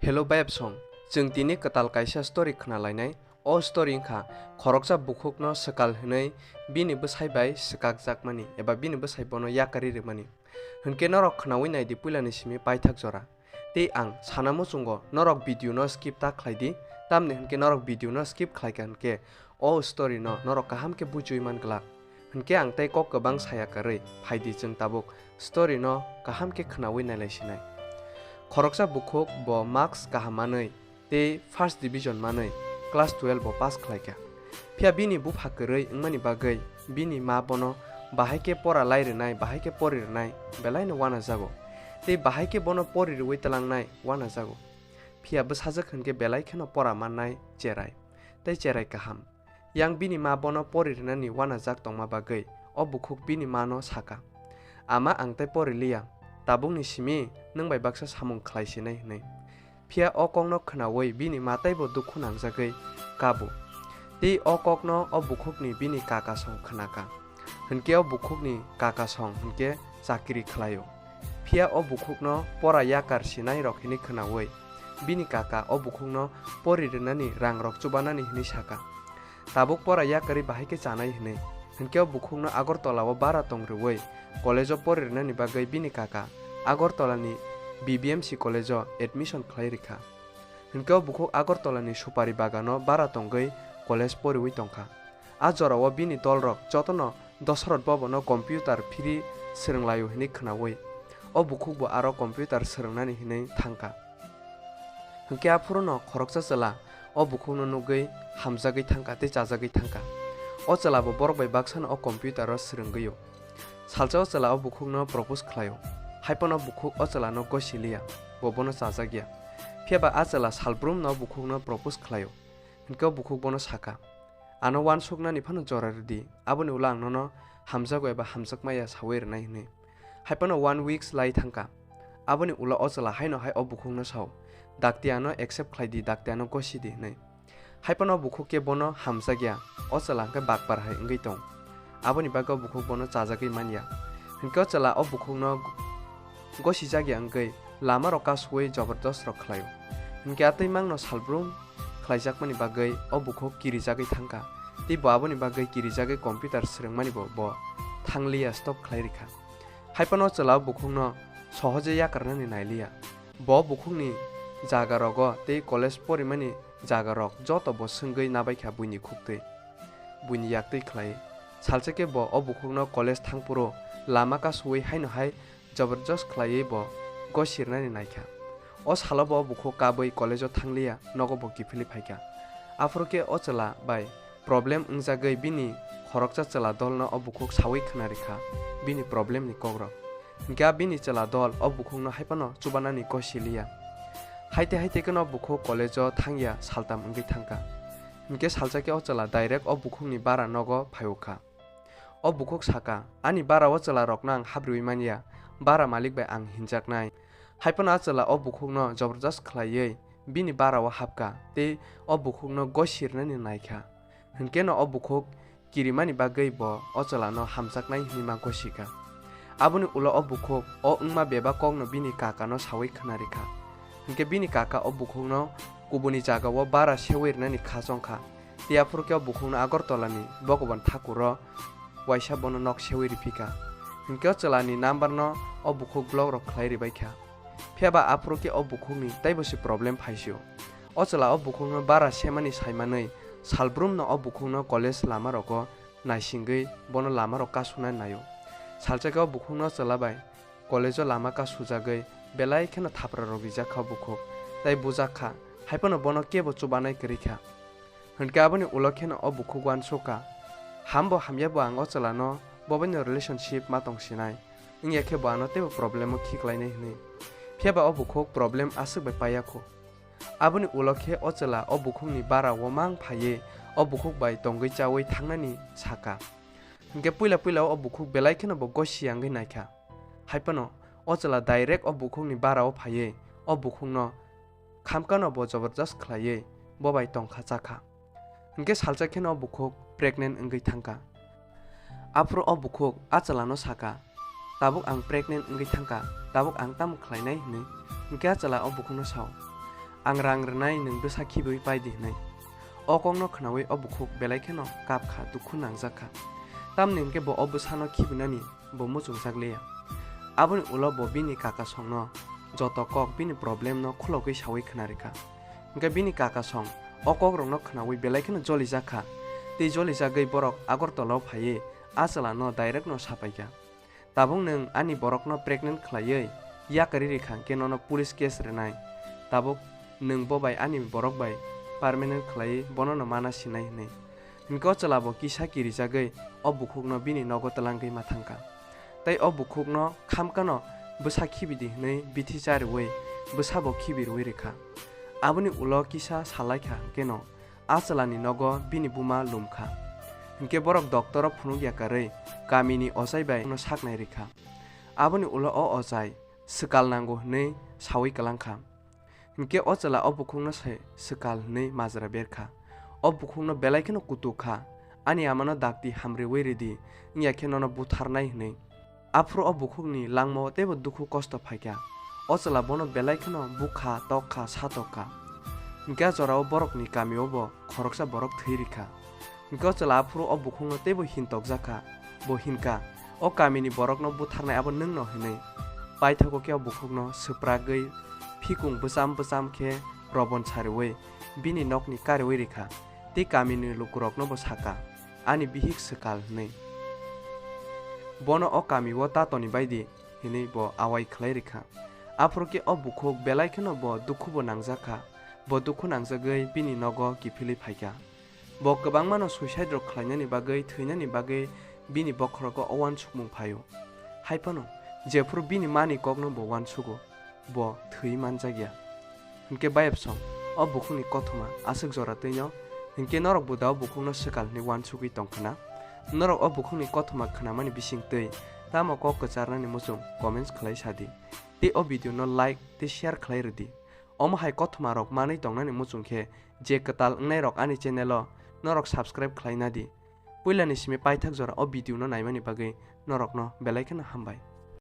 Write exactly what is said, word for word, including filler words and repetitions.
Hello bayapsong, chwng tini kwtal kaisa story khna lainai. O story wngkha khoroksa bukhukno swkal hwnwi bini bwsai bai swkakjakmani eba bini bwsai bono yakarwi rwmani. Hwnkhe norok khnaui naidi puilani simi paithak jora. Tei ang sana muchungo norok video no skip ta khlai di, tamni hwnkhe norok video no skip khlai kha hwnkhe o story no norok kaham khe bujiui man glak. Hwnkhe ang tei kok kwbang saya kwrwi, phaidi chwng tabuk story no kaham khe khnaui nailai sinai. Khoroksa bukhuk bo marks kaham manwi tei first division manwi class twelve bo pass khlai kha. Phiya bini bupha kwrwi wngmani bagwi bini ma bono bahai khe pora lai rwnai, bahai khe pori rwnai belai no uanajago. Tei bahai khe bono pori rwui twlangnai uanajago. Phiya bwsajwk hwnkhe belai kheno pora mannai cherai, tei cherai kaham. Yang bini ma bono pori rwnani uanajak tongma bagwi o bukhuk bini ma no saka, "Ama, ang tei pori liya, tabukni simi nwng bai baksa samung khlai sinai," hwnwi. Phiya o kokno khnaui bini ma teibo dukhu nangjagwi kabo. Tei o kokno o bukhukni bini kaka song khnaka. Hwnkhe o bukhukni kaka song hwnkhe chakiri khlaio. Phiya o bukhukno pora yakar sinai rok hwnwi khnaui bini kaka o bukhukno pori rwnani rangrok chubanani hwnwi saka. Tabuk pora yakarwi bahai khe chanai hwnwi. Hwnkhe o bukhukno Agartala o bara tong rwui college o pori rwnani bagwi bini kaka Agartala ni B B M C college o admission khlai rwkha. Hwnkhe o bukhuk Agartala ni supari bagano bara tongwi college poriui tongkha. A jorao bini dolrok jotono Dosarot bobono computer phiri swrwng laio hwnwi khnaui o bukhuk bo aro computer swrwngnani hwnwi thangkha. Hwnkhe aphuruno khoroksa chwla o bukhukno nugwi hamjagwi thangkha tei chajagwi thangkha. O chwla bo borok bai baksano o computer o swrwngwio. Salsa o chwla o bukhukno propose khlaio. Haiphano bukhuk o chwlano gosi liya, bo bono chajakya. Phiya ba a chwla salbrumno o bukhukno propose khlaio. Hwnkhe o bukhuk bono saka, "Ano uansuknani phano jora rwdi, aboni ulo ang nono hamjago eba hamjakmaya saui rwnai," hwnwi. Haiphano one weeks lai thangkha. Aboni ulo o chwla haino hai o bukhukno sao, "Dakti ano accept khlai di, dakti ano gosi di," hwnwi. Haiphano o bukhuk khe bono hamjakya, o chwla hwnkhe bakpar hai wngwi tong. Aboni bagwi o bukhuk bono chajagwi manya. Hwnkhe o chwla o bukhukno gosijakya wngwi lamarok kasuui jobordosrok khlaio. Hwnkhe a twimangno salbrum khlaijakmani bagwi o bukhuk kirijagwi thangkha. Tei bo aboni bagwi kirijagwi computer swrwngmani bo, bo thangliya, stop khlai rikha. Haiphano o chwla o bukhukno sohoje yakarnani nailiya. Bo bukhukni jagarogo tei college porimani jagarok joto bo swngwi nabaikha buini khuktwi, buini yaktwi khlai. Salsa khe bo o bukhukno college thangphuru lama kasuui haino hai jobordosht khlaiwi bo gosirnani naikha. O salo bo o bukhuk kabui college-o thangliya, nogo bo kiphilwi phaikha. Aphuru khe o chwla bai problem wngjagwi bini khoroksa chwla dolno o bukhuk saui khna rikha bini problemni kokrok. Hwnkhe a bini chwla dol o bukhukno haiphano chubanani gosiliya. Haite haite kheno bukhuk college-o thangya saltam wngwi thangkha. Hwnkhe salsa khe o chwla direct o bukhukni bara nogo phaiwkha. O bukhuk saka, "Ani bara o chwlarokno ang habriui manya, bara malik bai ang hinjaknai." Haiphano a chwla o bukhukno jobordosht khlaiwi bini bara o hapkha tei o bukhukno gosirnani naikha. Hwnkhe no o bukhuk kirimani bagwi bo o chwlano hamjaknai hwnwi ma gosikha. Aboni ulo o bukhuk o wngma bebak kokno bini kakano saui khna rikha. Hwnkhe bini kaka o bukhukno kubuni jagao bara seui rwnani kha chongkha. Tei aphuru khe o bukhukno Agartalani Bhagaban Thakuro waisa bono nok seui riphikha. Hwnkhe o chwlani number no o bukhuk block rok khlai ribaikha. Phiya ba aphuru khe o bukhukni teibo se problem phaisio. O chwla o bukhukno bara semani saimanwi salbrumno o bukhukno college lama rogo naisingwi bono lama rok kasuna naio. Salsa khe o bukhukno chwla bai college-o lama kasujagwi belai kheno thapra rok rijak kha bukhuk, tei bujak kha, haiphano bono kebo chubanai kwrwi kha. Hwnkhe aboni ulo kheno o bukhuk uansukha, "Hambo hamya bo ang o chwlano bobaino relationship ma tong sinai, wngya khe bo ano teibo problem-o khiklainai," hwnwi. Phiya ba o bukhuk problem aswk bai paiya kho. Aboni ulo khe o chwla o bukhukni bara o mang phaiwi o bukhuk bai tongwi chaui thangnani saka. Hwnkhe puila puila o bukhuk belai kheno bo gosi wngwi naikha. Haiphano o chwla direct o bukhukni bara o phaiwi o bukhukno khamkano bo jobordosht khlaiwi bo bai tongkha chakha. Hwnkhe salsa kheno o bukhuk pregnant wngwi thangkha. Aphuru o bukhuk a chwlano saka, "Tabuk ang pregnant wngwi thangkha, tabuk ang tamo khlainai?" hwnwi. Hwnkhe a chwla o bukhukno sao, Ang rang rwnai, nwng bwsa khibiwi pai di hwnwi. O kokno khnaui o bukhuk belai kheno kap kha, dukhu nangjak kha. Tamni hwnkhe bo o bwsano khibinani bo muchungjak liya. Aboni ulo bo bini kakasongno joto kok bini problemno khulogwi saui khna rikha. Hwnkhe bini kakasong o kokrokno khnaui belai kheno jolijak kha. Tei jolijagwi borok Agartala-o phaiwi a chwlano direct no sapaikha. Tabuk nwng ani borokno pregnant khlaiwi yakarwi rikha hwnkhe nono police case rwnai. Tabuk nwng bo bai ani borok bai permanent khlaiwi bonono mana sinai hwnwi. Hwnkhe o chwla bo kisa kirijagwi o bukhukno bini nogo twlangwi ma thangkha. Tei o bukhukno khamkano bwsa khibidi hwnwi bithi cha rwui bwsa bo khibi rwui rikha. Aboni ulo kisa salaikha hwnkhe no a chwlani nogo bini buma lumkha. Hwnkhe borok doctor-o phunuk yakarwi kamini ochai bai no saknai rikha. Aboni ulo o ochai swkal nango hwnwi saui kwlangkha. Hwnkhe o chwla o bukhukno se swkal hwnwi majra berkha. O bukhukno belai kheno kutuk kha, "Ani amano dakti hamriui ridi, wngya khe nono butharnai," hwnwi. Aphuru o bukhukni langmao teibo dukhu kosto phaikha. O chwla bono belai kheno bukha, tokha, satokha. Hwnkhe a jorao borokni kamio bo khoroksa borok thwi rikha. Hwnkhe o chwla aphuru o bukhukno teibo hintokjak kha. Bo hinkha, "O kamini borokno butharnai abo nwngno," hwnwi. Paithago khe o bukhukno swpragwi phikung bwcham bwcham khe robon sariui bini nokni kariui rikha. Tei kamini lukurokno bo sakha, "Ani bihik swkal," hwnwi. Bono o kamio tatoni baidi hwnwi bo awai khlai rikha. Aphuru khe o bukhuk belai kheno bo dukhu bo nangjak kha. Bo dukhu nangjagwi bini nogo kiphilwi phaikha. Bo kwbangmano suicide rok khlainani bagwi, thwinani bagwi bini bokhorogo o uansukmung phaio. Haiphano, jephuru bini mani kokno bo uansugo, bo thwi manjakya. Hwnkhe bayapsong, o bukhukni kothoma aswk jora twino, hwnkhe norok bo da o bukhukno swkal hwnwi uansugwi tongkhana? Norok o bukhukni kothoma khnamani bisingtwi tamo kok kwcharnani muchung comments khlai sadi. Tei o video no like tei share khlai rwdi. Omo hai kothoma rok manwi tongnani muchung khe je kwtal wngnai rok ani channel o norok subscribe khlai nadi. Puilani simi paithak jora o video no naimani bagwi norokno belai kheno hambai.